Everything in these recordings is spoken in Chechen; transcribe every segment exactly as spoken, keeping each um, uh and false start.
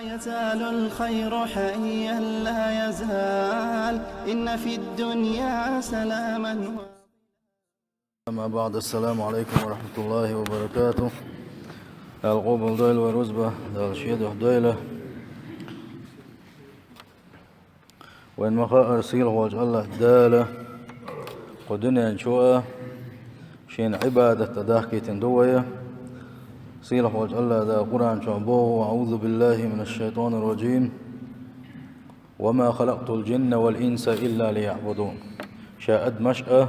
يزال الخير حيا لا يزال، إن في الدنيا سلاما و أما بعد، السلام عليكم ورحمة الله وبركاته. Дала къобал дойла вай рузба, Дала шен духьа дойла. Вайн ма хаъара, сийлахьволчу АллахӀ Дала кху дуьнен чу а шена Ӏибадат дан дахкийтина ду вай. Сийлахьволчу АллахӀ Дала Къуръан чохь боху: أعوذ بالله من الشيطان الرجيم. وما خلقت الجن والإنس إلا ليعبدون. Ша адамаш а,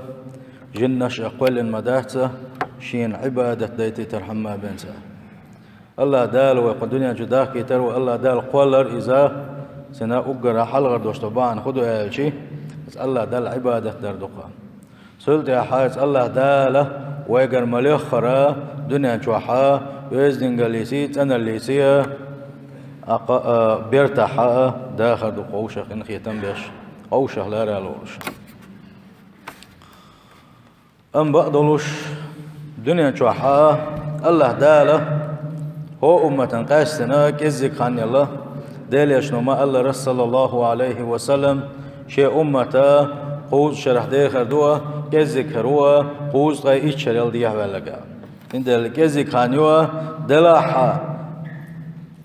жинаш а кхоьллина ма дац, шена Ӏибадат дайтийтархьама бен ца. АллахӀ Дала вай кху дуьнен чу дахкийтар, вай АллахӀ Дала кхоллар иза, цуьнан уггар хьалхара долуш долу бахьана хӀун ду аьлча, иза АллахӀ Далла Ӏибадат дар ду-кх. Цул тӀаьхьа иза АллахӀ Дала вайгара ма-леххара дуьнен чохь а оьздангаллица, цӀаналлица, а кха-, а, бертахь а дахар ду къовшах къинхетам беш, къовшах лара лоруш. Амма бакъдолуш, дуьнен чохь а АллахӀ Дала хӀокху умматан къаьстина кӀеззиг хан елла, Делан Элчано ма-аллара, саллаллаху Ӏалайхи ва саллам, шен уммата кхузткъа шарахь дехар ду а, кӀеззиг хир ву а, кхузткъе итт шарел дехьаваьлларг а. Цундела кӀеззиг хан ю а, делахь а,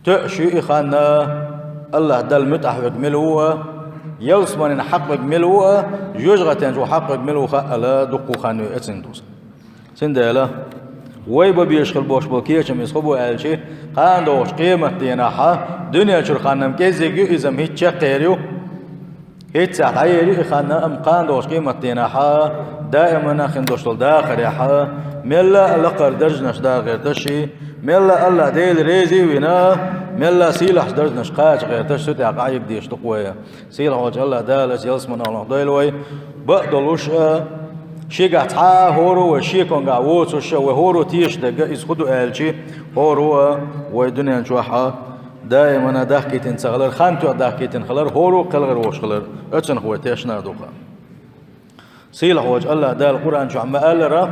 тоьуш ю и хан а, АллахӀ Далла муьтӀахь верг мила ву а, ялсаманин хьакъ верг мила ву а, жоьжахатин чу хьакъ верг мила ву хаъала дуккха хан ю а, эцна ду иза. Цундела вай бан безаш хила болуш болу кечам иза хӀун бу аьлча, кхана догӀучу къематдийнахь а, дуьнен чуьра хан-м кӀеззиг ю, иза-м хӀинца чекхъер ю. ХӀинца дӀаер ю и хан, амма кхана догӀучу къематдийнахь а, даиманна хин долуш долу дахарехь а, мелла а лакхара даржанаш даха гӀерташ и, мелла а АллахӀ Дела реза а вина, мелла а сийлахьчу даржанаш кхача гӀерташ, цу тӀехь къахьега дезаш ду-кх вай. Сийлахьчу АллахӀ Дала иза ялсаманин гӀуллакх дойла вай, бакъдолуш а, шегахь цхьа а хӀора а вай шеконгахь воцуш а, вай хӀора а тешаш дерг а иза хӀун ду аьлча, хӀора а вай дуьнен чохь а даиманна дахкийтина ца хилар, хан тоьхна дахкийтина хилар, хӀора а кхелхар волуш хилар, оцунах вай тешна а ду-кх. Сийлахьчу АллахӀ Дала Къуръан чохь ма-аллара: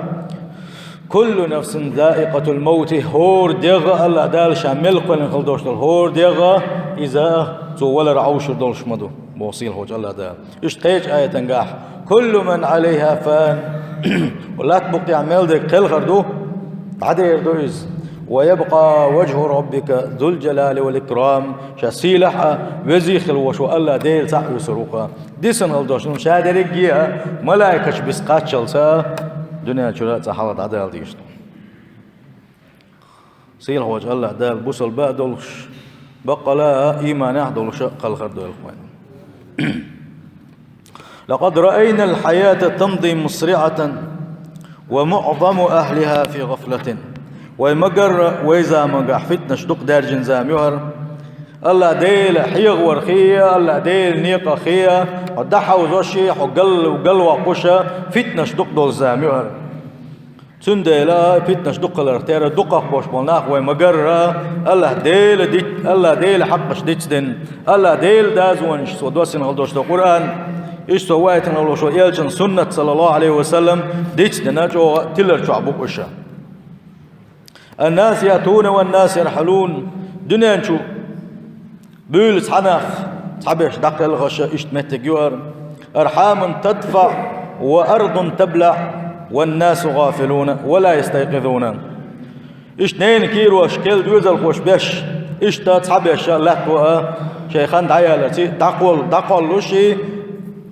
«Куллу нафсин заикъатул маути», хӀора дегӀ а, АллахӀ Дала ша мел кхоьллина хила долуш долу хӀора дегӀ а, иза цо валар Ӏовшур долуш ма ду, боху сийлахьчу АллахӀ Дала. Иштта кхечу аятангахь: «Куллу ман Ӏалайха фан». Латта букъа тӀехь мел дерг кхелхар ду, дӀадер ду иза. «Ва ябкъа важху раббика зул жалали вал икрам». Ша сийлахь а, везий а хила волуш волу АллахӀ Дела цхьаъ вуьсур ву-кх. Дисина хила долуш, ну, ша дерриге а малайкаш биса кхаччалца дуьнен чуьра а цкъа хьалха дӀадала дезаш ду. Сийлахьчу АллахӀ Дала бусалба а долуш, баккъала а ийманехь а долуш а кхалхар дойла-кх вайна. «Лакъад раайнал хьаята тамди мусриӀатан ва муӀзаму ахлиха фи гӀафлатин». Вай ма-гарра, вай замангахь фитнаш дукха даьржина зама ю хӀара. АллахӀ Дела хьехавархий а, АллахӀ Дела некъаххий а, хьо дӀахьовзош а, хьо гал-, галваккхуш а, фитнаш дукха долу зама ю хӀара. Цундела фитнаш дукха хиларх терра, дукхах болуш болу нах вай ма-гарра, АллахӀ Дела дит-, АллахӀ Дела хьакъаш дицдина, АллахӀ Дела дозанаш цо доссина хила долуш долу Къуръан, иштта цо вайтина хила волуш волу элчан суннат, саллаллаху Ӏалайхи ва саллам, дицдина чӀогӀа а тилар чохь бу-кх уьш. «Аннас яътуна ван нас ярхьалун». Дуьнен чу буьйлу цхьа нах, цхьаберш дӀакхелхаш а, иштта меттиг ю хӀара. «Архьамун тадфаӀ ва ардун таблаӀ, ван насу гӀафилуна ва ла ястайкъизуна». Иштта ненан кийрош, кхел доьзалхош беш, иштта цхьаберш а латто а, шайн хан дӀаяьлларций, дӀакхол-, дӀакхоллуш и,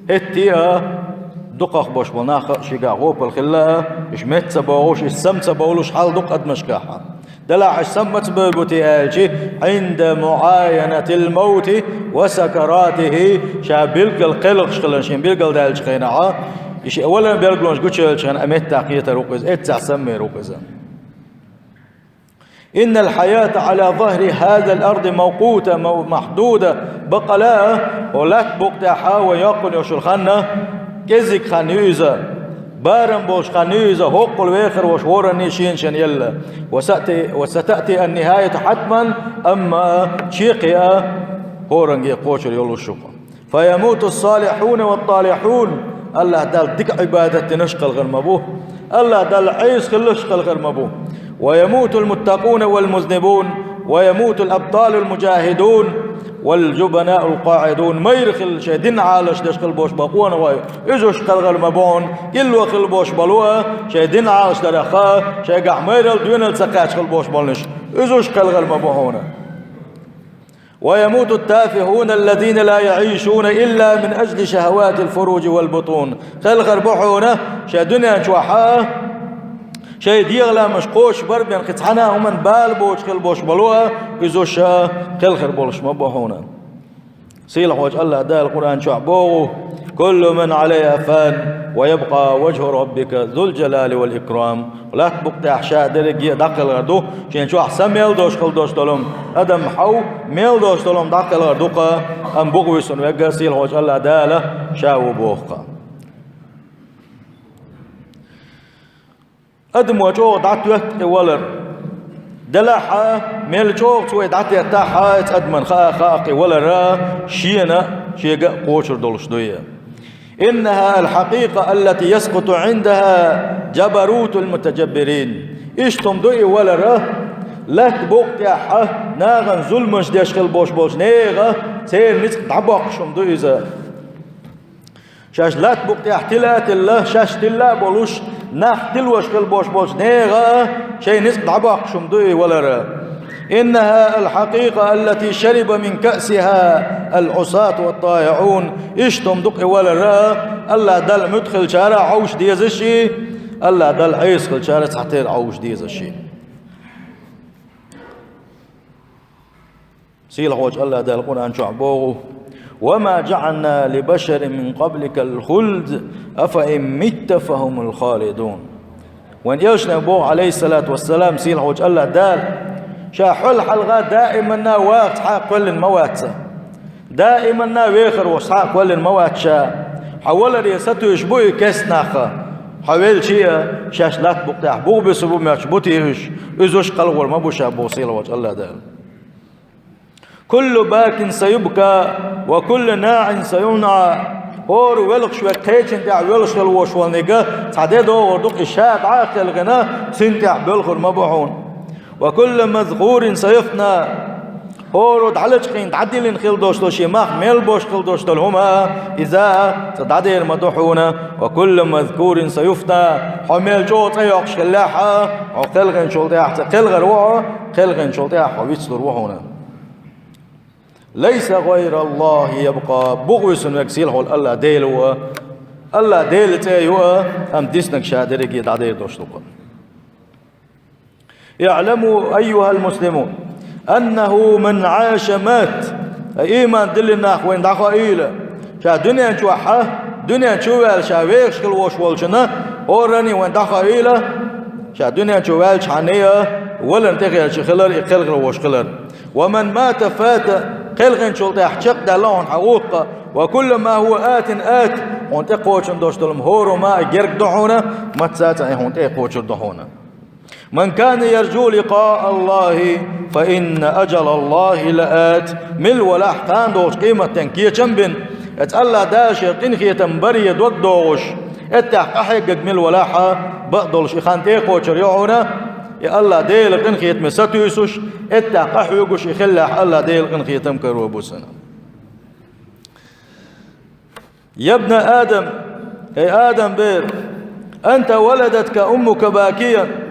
хӀетте а, дукхах болуш болу нах а шегахь гӀопал хилла а, уьш метта ца богӀуш, уьш сама ца бовлуш хьал ду-кх адамашкахь. Делахь уьш сама маца бевр бу те аьлча, «Ӏинда муӀаянатил маути ва сакаратихи», ша билггал кхелхаш хилар, шен билггал даьллачу хенахь, и шен валан билгалонаш гучуевллачу хенахь, а меттахь кхетар ву-кх иза, эццахь сама вер ву-кх иза. «Иннал хьаята Ӏала захри хазал арди мавкъута мав-, махьдуда». Баккъала а, хӀокху латта букъа тӀехь а вай йоккхуш йолу хан а кӀеззиг хан ю иза, барам болуш хан ю иза, хӀоккхул вехар волуш хӀоранна а шена-шена елла. «Ва сатаъти, ва сатаъти ан-нихаяту хьатман», амма чекхе а хӀоранге кхочур йолуш ю-кх. «Фаямуту ссалихьуна ват-талихьун». АллахӀ Далла дика Ӏибадат динарш а кхалхар ма бу. АллахӀ Далла Ӏеса хилларш а кхалхар ма бу. «Ва ямутул муттакъуна вал музнибун». ويموت الأبطال المجاهدون والجبناء القاعدون. Майра хилла шайн дин Ӏалашдеш хила болуш болу къонахой, уьш кхелхар ма бу хьуна, кӀилло хила болуш болу а, шайн дин Ӏалашдарах а, шайгахь майралла доьналла ца кхаьчна хила болуш болниш, уьш кхелхар ма бу хьуна. ويموت التافهون الذين لا يعيشون إلا من أجل شهوات الفروج والبطون. Кхелхар бу хьуна, шайн дуьнен чохь а, шайн дегӀан ламаш кхочушбар бен кхин цхьана а хӀуманна бала боцуш хила болуш болу а, уьш а кхелхар болуш ма бу хьуна. Сийлахьчу АллахӀ Дала Къуръан чохь боху: كل من عليها فان ويبقى وجه ربك ذو الجلال والإكرام. Латта букъа тӀехь ша дерриге а дӀакхелхар ду, шен чохь са мел долуш хила долуш долу адам хьов, мел долуш долу дӀакхелхар ду-кха, амма бухавуьсург верг Сийлахьчу АллахӀ Дала ша ву боху-кха. Адамо чӀогӀа дӀатоьтту и валар. Делахь а, мел чӀогӀа цо и дӀатеттахь а, цу адамна хаа, хаа и валар шена а, шега а кхочур долуш ду и. إنها الحقيقة التي يسقط عندها جبروت المتجبرين. Иштта хӀума ду и валар, латта букъа тӀехь а нахана зуламаш деш хила болуш болчу нехан церан ницкъ дӀабоккхуш хӀума ду иза. Шаьш латта букъа тӀехь тила а тилла, шаьш тилла а болуш, нах тилош хила болуш болчу нехан а шайн ницкъ дӀабоккхуш хӀума ду и валар. إنها الحقيقة التي شرب من كأسها العصاة والطائعون. Иштта хӀума ду-кха и валар, АллахӀ Далла муьтӀахь хиллачара а хьовша дезаш и, АллахӀ Далла Ӏеса хиллачара а цхьатерра хьовша дезаш и. Сийлахьчу АллахӀ Дала Къуръан чохь боху: وما جعلنا لبشر من قبلك الخلد أفإن مت فهم الخالدون. Вайн элчане боху, Ӏалайхиссалату вассалам, Сийлахьчу АллахӀ Дала: ша хьол хьалха даиманна ваха цхьа а кхоьллина ма вац. Даиманна вехар волуш цхьа а кхоьллина ма вац ша. Хьо валаре сатуьйсуш бу и кестта нах, хьо велча а, шаьш латта букъа тӀехь бухабуьсур бу моьттуш бу те уьш, уьш кхалхор ма бу ша боху Сийлахьчу АллахӀ Дала. كل باك سيبكى وكل ناع سينعى. ХӀора воьлхуш верг кхечун тӀехь воьлхуш хила волуш волниг цхьа де догӀур ду-кха, и ша дӀа а кхелхина, цуьнан тӀехь боьлхур ма бу хьуна. وكل مذكور سيفنى. ХӀора дӀалачкъийна, дӀадиллина хила долуш долу шен мах мел болуш хила долуш долу хӀума, иза а цкъа дӀадер ма ду хьуна. وكل مذكور سيفنى. Хьо мел чӀогӀа цӀе йоккхуш хиллехь а, хьо кхелхинчул тӀаьхьа цкъа кхелхар ву хьо, кхелхинчул тӀаьхьа хьо вицлур ву хьуна. ليس غير الله يبقى. Бухавуьсург Сийлахьчу АллахӀ Дела ву а, АллахӀ Делан цӀе ю а, амма диснарг ша дерриге дӀадер долуш ду-кха. اعلموا أيها المسلمون أنه من عاش مات. Ай, ийман диллина нах, вайна дӀахоийла, ша дуьнен чохь а, дуьнен чу а ваьлла ша вехаш хила волуш волчунна, хӀоранна а вайна дӀахоийла, ша дуьнен чу ваьллачхьана а, валарна тӀехь хилар и кхелхина волуш хилар. ومن مات فات. Кхелхинчул тӀаьхьа чекхдаьлла хьуна хьан гӀуллакх. وكل ما هو آت آت. Хьуна тӀекхочун долуш долу хӀора хӀума а герга ду хьуна, мацца а цхьаъ хьуна тӀе а кхочур ду хьуна. من كان يرجو لقاء الله فإن أجل الله لآت. Мила валахь, кхана долчу къематдийнан кечам бина, эцу АллахӀ Дала шен къинхетам баре дог догӀуш, эттех къахьегнарг мила валахь а, бакъдолуш и хан тӀе а кхочур ю хьуна, и АллахӀ Делан къинхетаме сатуьйсуш, эттех къахьоьгуш и хиллехь, АллахӀ Делан къинхетам каро бу цунна. يا ابن آدم, эй Адам бер, أنت ولدتك أمك باكيا.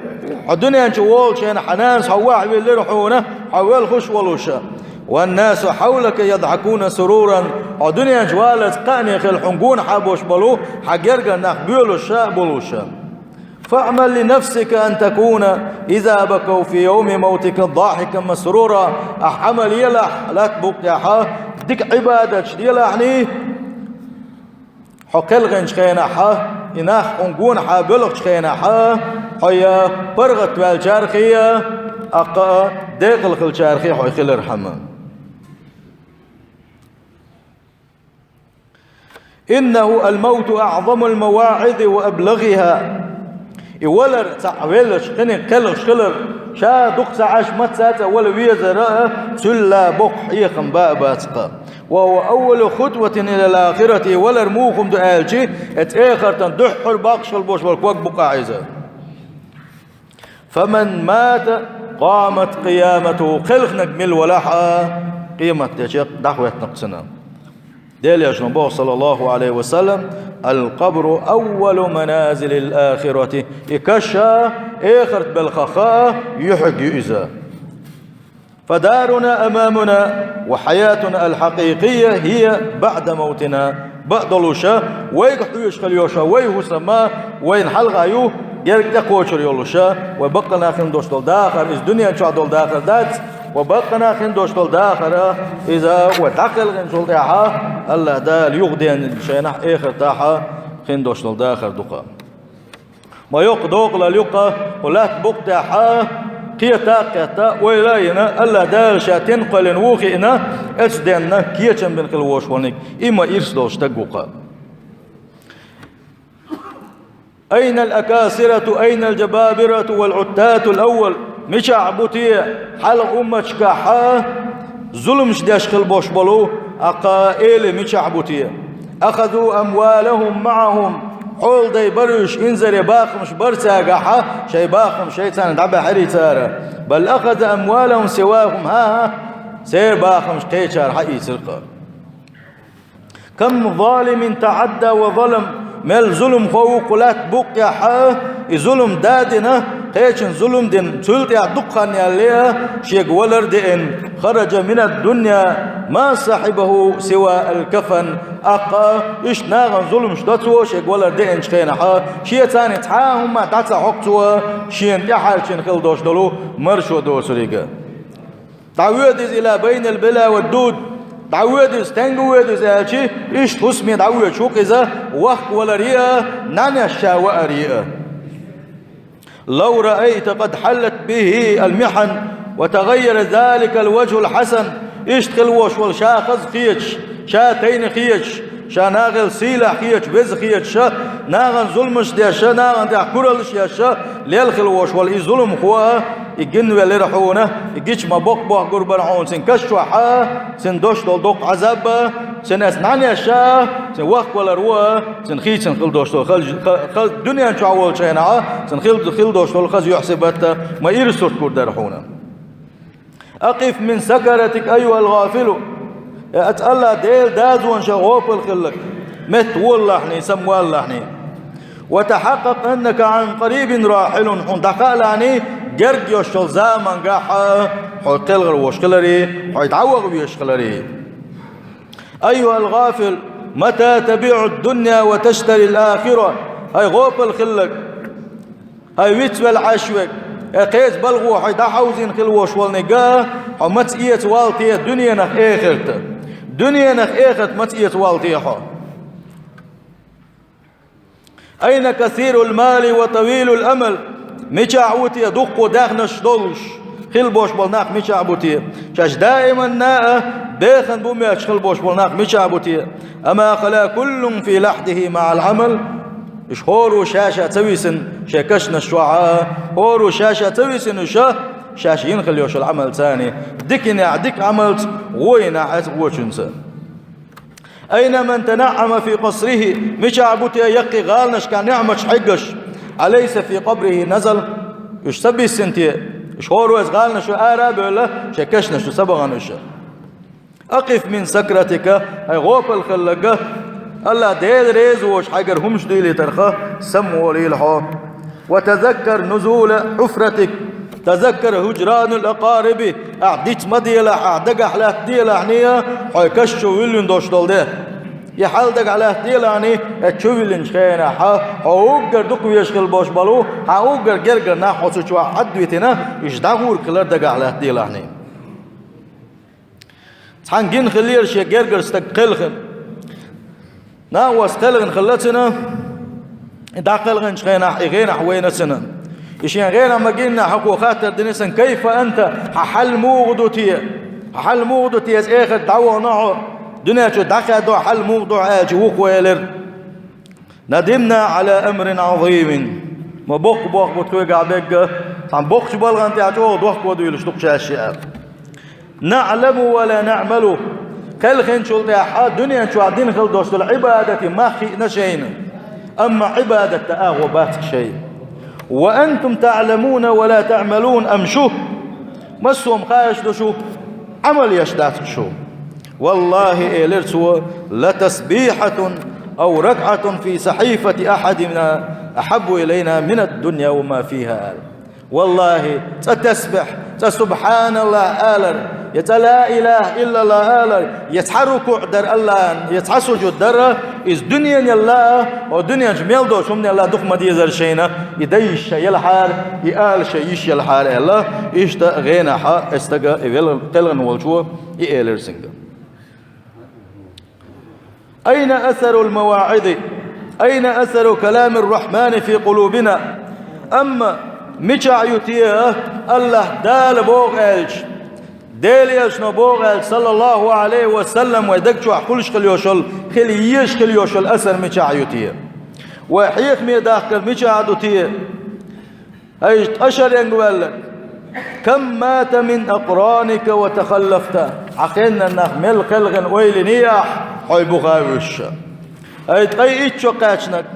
Хьо дуьнен чу волчу хенахь хьан нанас хьо вахь виллира хьуна, хьо воьлхуш а волуш. والناس حولك يضحكون سرورا. Хьо дуьнен чу валлалц кхаъне хилла хьуна гонахьа болуш болу хьан гергара нах боьлуш а болуш. فاعمل لنفسك أن تكون إذا بكوا في يوم موتك ضاحكا مسرورا. Ахь Ӏамал елахь, латта букъ тӀехь а дика Ӏибадаташ делахьний, хьо кхелхинчу хенахь а, и нах хьуна гонахьа боьлхучу хенахь а, хьо я паргӀатваьллачархий а, аккха а декъала хиллачархий а хьо хилархьама. إنه الموت أعظم المواعظ وأبلغها. И валар цхьаъ веллачу къиниг кхелхаш хилар, ша дукха ца Ӏаш мацца а цӀа вала везар а, цул а боккха хьехам ба а бац-кха. وهو أول خطوة إلى الآخرة. Валар муха хӀума ду аьлчи, эцу эхартан дуьххьара баккхаш хила болуш болу ког бу-кха иза. فمن مات قامت قيامته, кхелхинарг мила валахь а, къематдечех дӀахӀоттаргда цунна. Делан Элчано боху, саллаллаху Ӏалайхи ва саллам: «القبر أول منازل الآخرة». И каш а эхартан белхах юьхьиг ю иза. «فدارنا أمامنا وحياتنا الحقيقية هي بعد موتنا». Бакъдолуш а, вайга хьоьжуш хила йолуш а вай хӀусам а вайна хьалха ю, герга тӀекхочур йолуш а, вай баккъанна хин долуш долу дахар, иза дуьнен чохь долу дахар дац, вай баккъанна хин долуш долу дахар а, иза вай дӀакхелхинчул тӀаьхьа АллахӀ Дала юхадеанчу шайнахь эхартахь а хин долуш долу дахар ду-кх. Ма йоккха докъалалла ю-кх, кху латта букъ тӀехь а кхета а кхетта, ойла а йина, АллахӀ Дала ша стенна кхоьллина ву а хиъна, оцу денна кечам бина хила волуш волниг, и ма ирс долуш стаг ву-кх. «أين الأكاسرة، أين الجبابرة والعتاة الأول؟» Мичахь бу те хьалха умматашкахь а зуламаш деш хила болуш болу, тӀаккха эли мичахь бу те? «أخذوا أموالهم معهم». Хьолдай бара уьш, инзаре бахамаш бара цаьргахь а, шайн бахамаш шайца дӀабаьхьира цара. «بل أخذ أموالهم سواهم». ХӀан-хӀа, церан бахамаш кхечара хьаийцира-кх. «كم ظالم تعدى وظلم». Мел зуламхо ву кху латта букъ тӀехь а, и зулам дадина, кхечунна зулам дина, цул тӀаьхьа дукха хан ялале а, шега валар а деана, «خرج من الدنيا ما صحبه سوى الكفن». ТӀаккха иштта нахана зуламаш до цо шега валар деанчу хенахь а, шеца цхьа а хӀумма дӀа ца хьокху цо, шена тӀехьаьлчина хила долуш долу маршо доцуриг. «دعوت إلى بين البلا والدود». ДӀавоьду иза, стенга воьду иза аьлча, иштта хӀусаме дӀавоьдуш ву-кх иза, вахка валаре а, нӀаьнеш ша вааре а. «لو رأيت قد حلت به المحن وتغير ذلك الوجه الحسن». Иштта хила волуш волу ша хаза хеташ, ша тайна хеташ, ша нахал сийлахь хеташ, веза хеташ а, нахана зуламаш деш а, нахана тӀехь кураллаш еш а, лелла хила волуш волу и зуламхо а, и гинвелира хьуна, и гича ма боккха бохкур бара хьуна цуьнан каш чохь а, цуьнан долуш долу доккха Ӏазаб а, цуьнан аса нӀаьнеш а, цуьнан вахка валар а, цуьнан хийцина хила долуш долу хаза, ха-, хаза дуьнен чохь волчу хенахь а, цуьнан хила, хила долуш долу хаза юьхь-сибат а, ма ирсурт гур дара хьуна. «أقف من سكرتك أيها الغافل». Э, АллахӀ Делан дозанашах гӀопал хилалахь, меттаволалахь, самаволалахь. «وتحقق أنك عن قريب راحل». Хьуна дӀахаалахь, герга йолуш йолу замангахь хьо кхелхар волуш хиларе, хьо дӀаваха везаш хиларе. «أيها الغافل، متى تبيع الدنيا وتشتري الآخرة؟» ХӀай гӀопал хилларг, хӀай вицвелла Ӏаш верг, э, кхечу балхо хьо дӀахьовзийна хила волуш волниг а, хьо маца эца воллу те дуьненах эхарта? Дуьненах эхарта маца эца воллу те хьо? «أين كثير المال وطويل الأمل؟» Мичахь ву те дуккха даьхнаш долуш хила болуш болу нах, мичахь бу те? Шаьш даиманна а бехан бу моьттуш хила болуш болу нах, мичахь бу те? «أما خلا كل في لحده مع العمل؟» Уьш хӀора ша-ша ца висина шайн кашнаш чохь а, хӀора ша-ша ца висина уьш, шаьш йина хила йолуш йолу Ӏамалца, диканехь дика Ӏамалца, гӀо йинехь эца гӀочуьнца. «أين من تنعم في قصره؟» Мичахь бу те яккхий гӀаланашкахь ниӀматаш хьегнаш? «أليس في قبره نزل؟» Уьш ца биссина те? Уьш хӀора иза гӀаланаш чуьра ара а бевлла, шайн кашнаш чу ца бахана уьш? «أقف من سكرتك», хӀай гӀопал хилларг, АллахӀ Дела реза воцуш хьайгара хӀумаш дуьйлийтарх самаволийла хьо. «وتذكر نزول حفرتك، تذكر هجران الأقارب». Ахь диц ма делахь, ахь дагахь латта делахь, хьо каш чу виллина долуш долу де. И хьал дагахь латта делахь, и чу виллинчу хенахь, хьо уггар дукха везаш хила болуш болу, хьан уггар гергара нах хьо цу чохь Ӏадвитина, уьш дӀагӀур хилар дагахь латта делахь. Цхьаьна гина хиллера шен гергара стаг кхелхина. Накъост кхелхина хилла цуьнан, и дӀакхелхинчу хенахь, и гӀенахь вайна цуьнан. И шен гӀенахь ма-гиннехь, хьакхо хаттар дина цуьнга: «كيف أنت؟» Хьан хьал муха ду те? Хьан хьал муха ду те, иза эхарта дӀавахана хьо? Дуьнен чу дӀахаьдда хьал муха ду хьан аьлча, вукхо элира: «ندمنا على أمر عظيم». Ма боккха бохку тхоьгахь берг, цхьана боккхачу балхана тӀехь чӀогӀа дохко дуьйлуш ду-кх шаьш шиъ. «نعلم ولا نعمل». Кхелхинчул тӀаьхьа дуьнен чохь дина хила долуш долу Ӏибадатан мах хиъна шайна. Амма Ӏибадат дан агӀо бац-кх шайн. «وأنتم تعلمون ولا تعملون». Амма шу, Массо а хьаьш ду шу, Ӏамал еш дац шу. «والله», — элира цо, — «لتسبيحة أو ركعة في صحيفة أحدنا أحب إلينا من الدنيا وما فيها», — аьлла. Валлахьи, цкъа тасбихь, цкъа «СубхьаналлахӀ» алар, я цкъа «Ла илахӀа иллаллахӀ» алар, я цхьа рукуӀ дар АллахӀан, я цхьа сужуд дар, из дуьненал а, хӀокху дуьнен чу мел долчу хӀуманал а дукха ма дезара шайна, и дан йиш елхьара, и ала шайн йиш елхьара аьлла, иштта гӀенахь а, и стага, и вел-, кхелхина волчо, и элира цуьнга. «أين أثر المواعظ؟ أين أثر كلام الرحمن في قلوبنا؟» Амма мичахь ю те АллахӀ Дала боху аьлча, Делан Элчано боху аьлча, саллаллахӀу ӀалайхӀи ва саллам, вай даг чохь хуьлуш хила йолуш йолу, хила езаш хила йолуш йолу асар мичахь ю те? Вай хьехаме дахкар мичахь ду те? Хьайша ткъа шеренга ваьлларг: «كم مات من أقرانك وتخلفت». Хьан хеннара нах мел кхелхина ойла йиний ахь, хьо буха а вуьсуш. Хьай ткъе итт чу кхаьчнарг: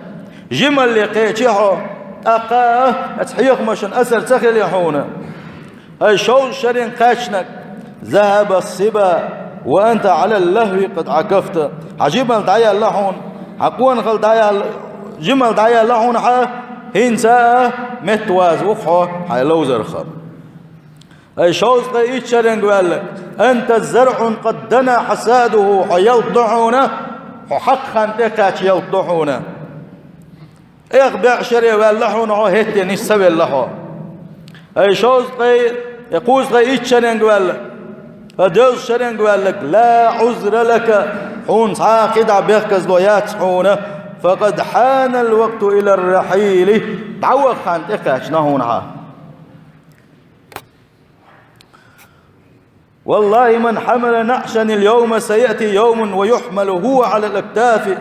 «Жималле кхечи хьо, тӀаккха а оцу хьехамашна асар ца хили хьуна». Хьай шовзткъа шеренга кхаьчнарг: «ذهب الصبا وأنت على اللهو قد عكفت». Хьан жималла дӀаяьлла хьуна, хьан къонахалла дӀаяьлла, жималла дӀаяьлла хьуна хьан, хӀинца а меттаваза ву хьо хьайн ловзарх. Хьай шовзткъе итт шеренга ваьлларг: «أنت زرع قد دنا حصاده», хьо ялта ду хьуна, хьо хьакха хан тӀекхаьчна ялта ду хьуна. Эх, бӀе шере ваьлла хьуна хьо, хӀеттенаш ца велла хьо. Хьай шовзткъе, я кхузткъе итт шеренга ваьлла, хьо дезткъа шеренга ваьлларг: «لا عذر لك», хьуна цхьа а кхидӀа бехказло яц хьуна, «فقد حان الوقت إلى الرحيل», дӀаваха хан тӀекхаьчна хьуна хьан. «والله من حمل نعشا اليوم سيأتي يوم ويحمل هو على الأكتاف».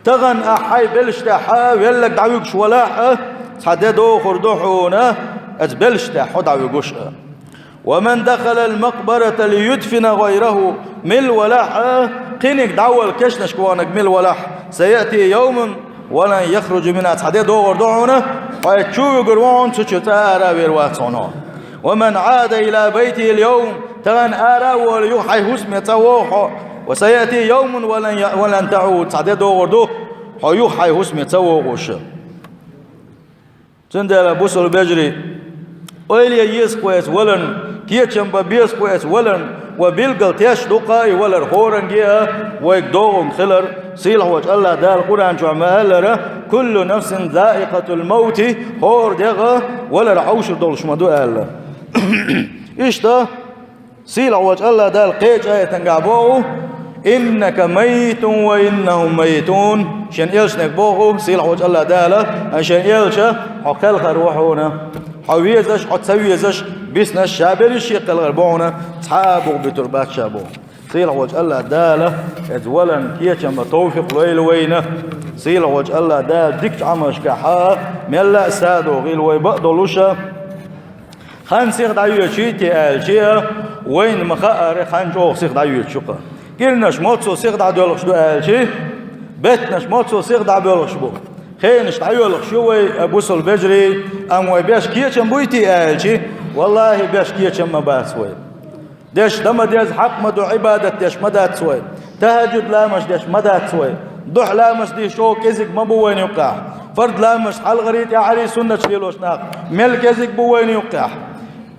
Тахана ахь хьайн белшаш тӀехь а велларг дӀавуьгуш валахь а, цхьа де дохур ду хьуна, оцу белшаш тӀехь хьо дӀавуьгуш а. «ومن دخل المقبرة ليدفن غيره», мила валахь а, кхиниг дӀавала кешнашка вахнарг мила валахь, «سيأتي يوم ولن يخرج منها», цхьа де догӀур ду хьуна, хьо чу вуьгур ву хьуна, цу чу цкъа а ара а вер вац хьуна. «ومن عاد إلى بيته اليوم», тахана ара а волу юха хьайн хӀусаме цкъа вогӀу хьо, «وسيأتي يوم ولن ي-، ولن تعود», цхьа де догӀур ду, хьо юха хьайн хӀусаме ца вогӀуш. Цундела, бусалба вежарий, ойла ян еза-кх вай оцу валарна, кечам бан беза-кх вай оцу валарна, ва билггал теш ду-кх и валар хӀоранге а, вайга догӀанга хилар. Сийлахьчу АллахӀ Дала Къуръан чохь ма-аллара: «كل نفس ذائقة الموت», хӀора дегӀ валар хьовсур долуш ма ду аьлла. Иштта, Сийлахьчу АллахӀ Дала кхечу аятангахь боху: «إنك ميت وإنهم ميتون». Шен элчанега боху Сийлахьчу АллахӀ Дала: «Ай шен элча, хьо кхелхар ву хьуна. Хьо везаш, хьо ца везаш, биснарш ша берриш а кхелхар бу хьуна, цхьа а бух буьтур бац ша», — боху. Сийлахьчу АллахӀ Дала оцу валарна кечам бан товфикъ лойла вайна. Сийлахьчу АллахӀ Дала дикачу Ӏамалшкахь мелла а садо гӀийла вай бакъдолуш а. Хан сиха дӀайоьдуш юй те аьлча, вайна ма-хаъара, хан чӀогӀа сиха дӀайоьдуш ю-кх. КӀирнаш моццул сиха дӀадоьлхуш ду аьлча, беттанаш моццул сиха дӀабоьлхуш бу. Хенаш дӀайоьлхуш ю вай, а, бусалба вежарий, амма вай беш кечам буй те аьлча, валлахӀи, беш кечам ма бац вай. Деш дан ма деза, хьакъ ма ду, Ӏибадат деш ма дац вай. ТахӀажжуд ламазаш деш ма дац вай. Духьа ламазаш деш чӀогӀа кӀезиг ма бу вайна юккъехь. Фард ламазаш хьалхарий, тӀаьхьарий, суннаташ лелош нах мел кӀезиг бу вайна юккъехь.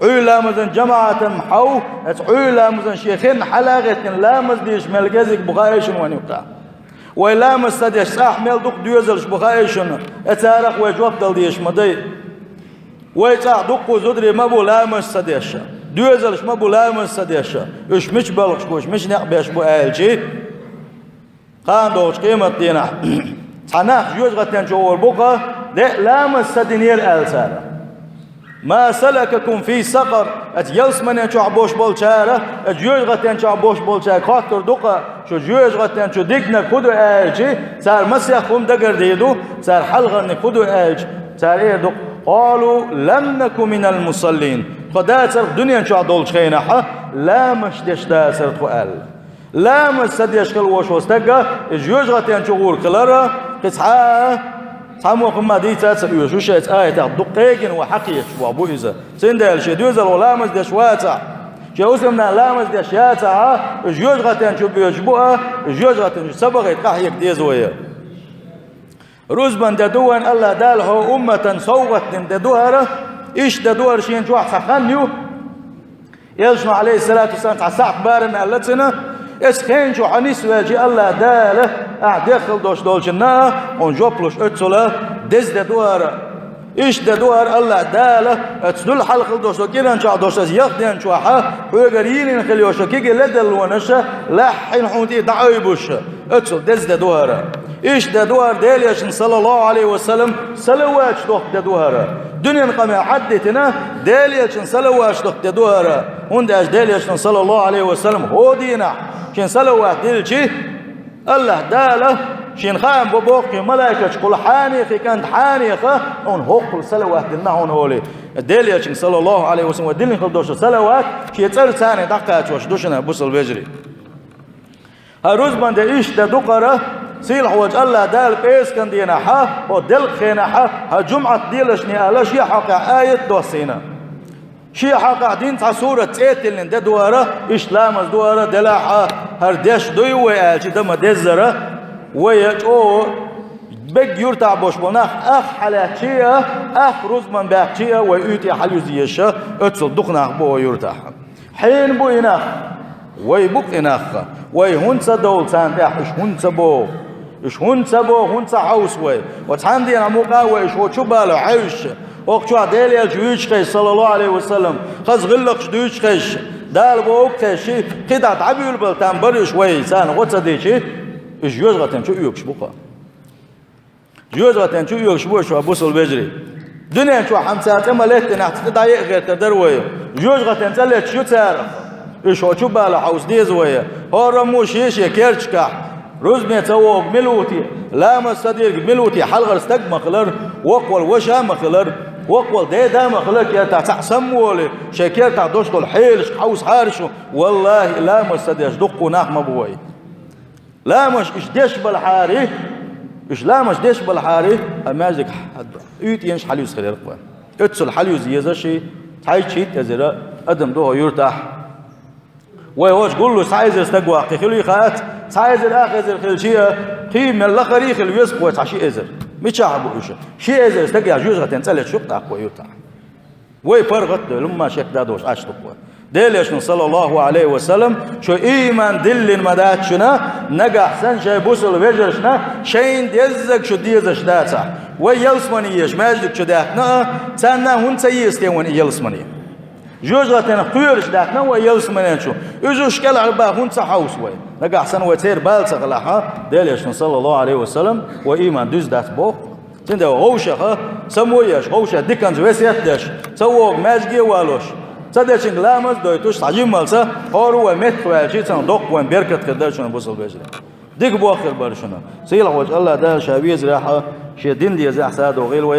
Ӏуьйра ламазан жамаӀатан хьов, оцу Ӏуьйра ламазан шен хенна хьала а гӀеттина ламаз деш мел кӀезиг бу хаий шуна вайна юккъехь. Вай ламаз ца деш цӀахь мел дукха доьзалш бу хаий шуна, э, царах вай жоп дала дезаш ма дай. Вай цӀахь дуккха зударий ма бу ламаз ца деш, доьзалш ма бу ламаз ца деш, уьш мича боьлхуш бу, уьш мича некъ беш бу аьлча, кхана догӀучу къематдийнахь цхьа нах жоьжахатен чу гӀур бу-кх, де а ламаз ца динера аьлла цара. «ما سلككم في سقر؟» Оцу ялсаманен чохь болуш болчара, оцу жоьжахатен чохь болуш болчаьрга хоттур ду-кх, шу жоьжахатен чу дигнарг хӀун ду аьлча, цара масех хӀума дагардийр ду, цара хьалхарниг хӀун ду аьлча, цара эр ду-кх: «قالوا لم نك من المصلين». Тхо дацара-кх дуьнен чохь долчу хенахь, ламазаш деш дацара тхо аьлла. Ламаз ца деш хила волуш волу стаг, иза жоьжахатен чу гӀур хилар, кхин цхьа а Цхьаммо хӀумма дийца а ца оьшу шайца аятах дукха къегина ва хьакхеташ ваха бу иза. Цундела шен доьзалхо ламаз деш вацахь, шен хӀусамнана ламаз деш яцахь, уьш жоьжахатен чу боьжаш бу а, уьш жоьжахатен чу ца бахийта къахьега деза вай. Рузбан де ду вайн Аллах Дала хьо умматан совгӀат дина де ду хӀара, иштта де ду хӀара шен чохь цхьа хан ю. Элчано, Ӏалайхиссалату вассалам, цхьа сахьт барам аьлла цунна, эс хен чу хьо нисвелчи Аллах Дала, ахь деххал долуш долчунна а, хьуна жоп луш оццула деза де ду хӀара. Иштта де ду хӀара Аллах Дала, оцу дуьлхьал хила долуш со кӀиран чохь долуш аса яхден чохьа, хьоьгара йийлина хила йолуш киги ледаллонаш а, лаьхьина хьуна тӀе дӀаойбуш а. Оццул деза де ду хӀара. Иштта де ду хӀара Делан Элчана, саллаллаху Ӏалайхи ва саллам, салаваташ дохку де ду хӀара. Дуьненан къамел Ӏаддитина, Делан Элчана салаваташ дохку де ду хӀара. ХӀунда аьлча Делан Элчана, саллаллаху Ӏалайхи ва саллам, хӀо дийнахь шен салават дилчи, Аллах Дала шен хаам бо бохкхий малайкашкахула хьанехи кӀант хьанеха, хьуна хӀоккхул салават дилна хьуна олий. Делан Элчана, саллаллаху Ӏалайхи ва саллам, ва дилина хила долуш салават шен цӀарца дӀакхачош ду шуна, бусал вежарий. ХӀара рузбан де иштта де ду хӀара, сийлахь волчу Аллах Дала пӀераскан дийнахьа, хӀо делкъа хенахьа, хӀара жумӀат делашний ала шен хьокъехь аят доссийна. Шен хьокъехь дин цхьа сурат цӀе тиллина де ду хӀара, иштта ламаз ду хӀара, делахьа, хӀара деш дуй вай аьлча, дан ма деззара, вай чӀогӀа бегга юьртахь болуш болу нах ах хьалаьцчи а, ах рузбан баьккхичи а, вай уьйтӀе хьалаюза езаш а, оццул дукха нах бу вай юьртахь. Хьенан бу и нах? Вай бу-кх и нах. Вай хӀунда ца довлу царна тӀехь, уьш хӀунда ца боху? Уьш хӀунда ца боху, хӀунда ца хьовсу вай? Ва цхьана дийнахь мукъа а вай уьш хӀокху чу бала хьаьвсча, хӀокху чохь Делан Элча вуьйцуш хезча, саллаллаху Ӏалайхи ва саллам, хаза гӀиллакхаш дуьйцуш хезча, Дала бохург хезча, кхидӀа дӀабуьйлабала там бара уьш вай, царна гӀо ца дичи, уьш жоьжахатин чу оьгуш бу-кх. Жоьжахатин чу оьгуш бу уьш, ва бусал вежарий. Дуьнен чохь хьан цара цӀе ма леттинехь, цкъа дӀа а гӀертар дара вай. Жоьжахатин цӀа летташ ю цара. Уьш хӀо чу бала хьовса деза вай. ХӀораммо шен-шен керташкахь. Рузбане ца вогӀу мила ву те, ламаз ца дийриг мила ву те, хьалхара стаг ма хилар, воккхаволу ваша ма хилар, воккхаволу деда ма хилар, кертахь цхьаъ самволий, шайн кертахь долуш долу хьелашка хьовсахьара шу, валлахӀи, ламаз ца деш дуккха нах ма бу вай. Ламаш уьш деш балахьара, уьш ламаш деш балахьара, а маьждиг уьйтӀенаш хьалаюза хир яра-кх вай. Оццул хьалаюза езаш, цхьайтта-шийтта эзар адам ду хӀокху юьртахь. Вай хӀокху гуллуш цхьа эзар стаг ваккхий хилий хац, цхьа эзар, ах эзар хилча а, кхин мел лахара а хила веза-кх вай цхьа ши эзар. Мичахь бу уьш? Ши эзар стаг а жоьжахатин цӀа летташ ю-кх тӀаккха вай юьртахь. Вай паргӀат а довла, хӀумма шек дан долуш Ӏаш ду-кх вай. Делан Элчано, саллаллаху Ӏалайхи ва саллам, шу ийман диллина ма дац шуна, нагахь санна шайн бусал вежаршна шайна деззарг шу дезаш дацахь. Вай ялсамане езаш маьждиг чу даьхна а, царна хӀунда ца еза те вайна и ялсамане? Жоьжахатин кхоьруш даьхна а вай ялсаманен чу, уьш кӀелхьарбан хӀунда ца хьовсу вай? Нагахь санна вай церан бала ца хилахь, Делан Элчано, саллаллаху Ӏалайхи ва саллам, вай ийман дуьзна дац боху. Цундела вовшаха, само еш, вовшех диканца весет деш, ца вогӀу маьждиге а валош, ца дечуьнга ламаз а дойтуш, цхьа жиммалца хӀора вай меттахваьлча, цунах доккха вайн беркат хир дара шуна, бусал вежарий. Дика боххир бара шуна. Сийлахь волчу Аллах Дала ша везарехь, шен дин дезахь садо гӀийла вай.